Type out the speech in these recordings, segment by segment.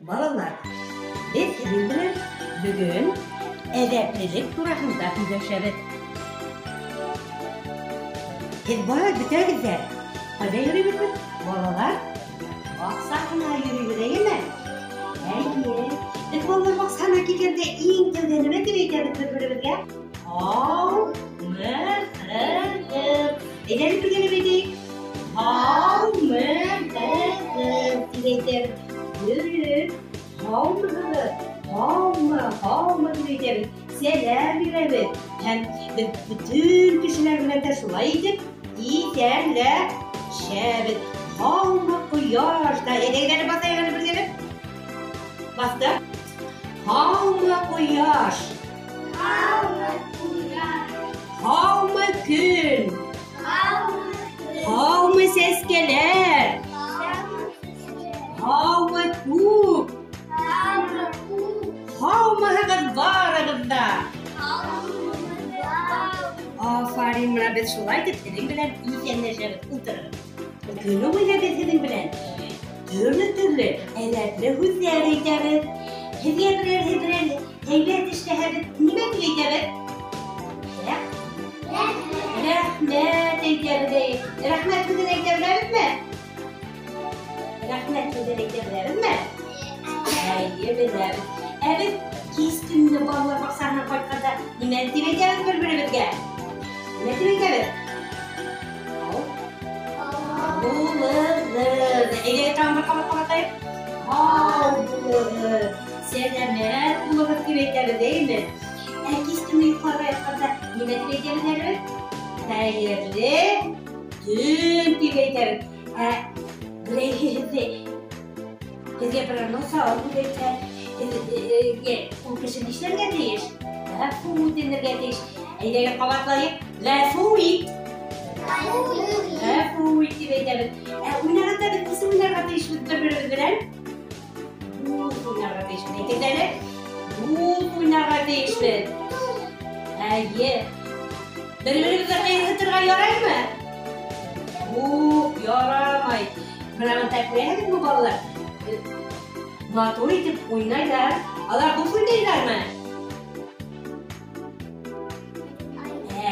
Балалар, беҙ һеҙҙең белән бөгөн әҙәплелек тураһында һөйләшәбеҙ. Һеҙ бар бөтәгеҙ ҙә ҡайҙа йөрөйбөҙ беҙ? Балалар баҡсаһына йөрөйбөҙ, әйеме? Әйе. Беҙ балалар баҡсаһына килгәндә иң тәүҙә нимә тип әйтәбеҙ бер-беребеҙгә? Һаумыһығыҙ. Әйҙә әле бергәләп әйтәйек. Һаумыһығыҙ тип әйтәбеҙ. Дөрөҫ. Һаумыһығыҙ, һаумы, һаумы тип әйтәбеҙ. Сәләм бирәбеҙ. Һәм беҙ бөтөн кешеләр белән дә шулай итеп иҫәнләшәбеҙ. Һаумы, ҡояш та. Әйҙәгеҙ әле баҫайыҡ әле бергәләп. Баҫтыҡ. Һаумы, ҡояш. Һаумы, ҡояш. Һаумы, көн. Һаумы, көн. Һаумы, сәскәләр. Һаумы, сәскәләр. Һаумы, күк. Һаумы, күк. Һаумыһығыҙ барығыҙ ҙа. Һаумыһығыҙ барығыҙ. Афарин, бына беҙ шулай итеп һеҙҙең белән иҫәнләшәбеҙ. Ултырығыҙ. Көнө буйына беҙ һеҙҙең белән төрлө-төрлө әҙәпле һүҙҙәр әйтәбеҙ. Һеҙгә берәрһе берәр һәйбәт эшләһә, беҙ нимә тип әйтәбеҙ? Рәхмәт әйтәбеҙ. Рәхмәт һүҙен әйтә беләбеҙме? Рәхмәт һүҙен әйтә беләбеҙме? Әйе, беләбеҙ. Ә беҙ кис көнө балалар баҡсаһынан ҡайтҡанда нимә тип әйтәбеҙ бер-беребеҙгә? Нимә тип әйтәбеҙ? Һау булығыҙ. Әйҙәгеҙ тағы бер ҡабат ҡабатлайыҡ. Һау булығыҙ, сәләмәт булығыҙ тип әйтәбеҙ, әйеме? Ә кис көнө йоҡларға ятҡанда нимә тип әйтәбеҙ әле беҙ? Хәйерле төн тип әйтәбеҙ. Ә берәйһе һеҙгә берәр насар һүҙ әйтһә, ул кеше нишләргә тейеш? Ғәфү үтенергә тейеш. Әйҙәгеҙ ҡабатлайыҡ. Ғәфү ит. Ғәфү ит тип әйтәбеҙ. Ә уйнағанда беҙ нисек уйнарға тейешбеҙ бер-беребеҙ белән? Дуҫ уйнарға тейешбеҙ. Әйтегеҙ әле. Дуҫ уйнарға тейешбеҙ. Әйе. Бер-беребеҙҙе ҡыйырһытырға яраймы? Юҡ, ярамай. Бына бында күрәһегеҙме, балалар? Матур итеп уйнайҙар. Алар дуҫ уйнайҙармы?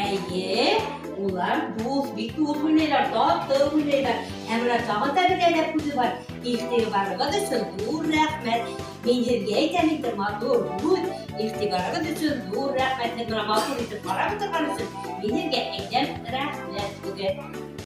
Әйе, улар дуҫ, бик дуҫ уйнайҙар, татыу уйнайҙар. Һәм бына тағын да бер әҙәп һүҙе бар. Иғтибарығыҙ өсөн ҙур рәхмәт. Мин һеҙгә әйтәм инде матур һүҙ. Иғтибарығыҙ өсөн ҙур рәхмәт. Һеҙ бына матур итеп ҡарап ултырған өсөн мин һеҙгә әйтәм рәхмәт һүҙе.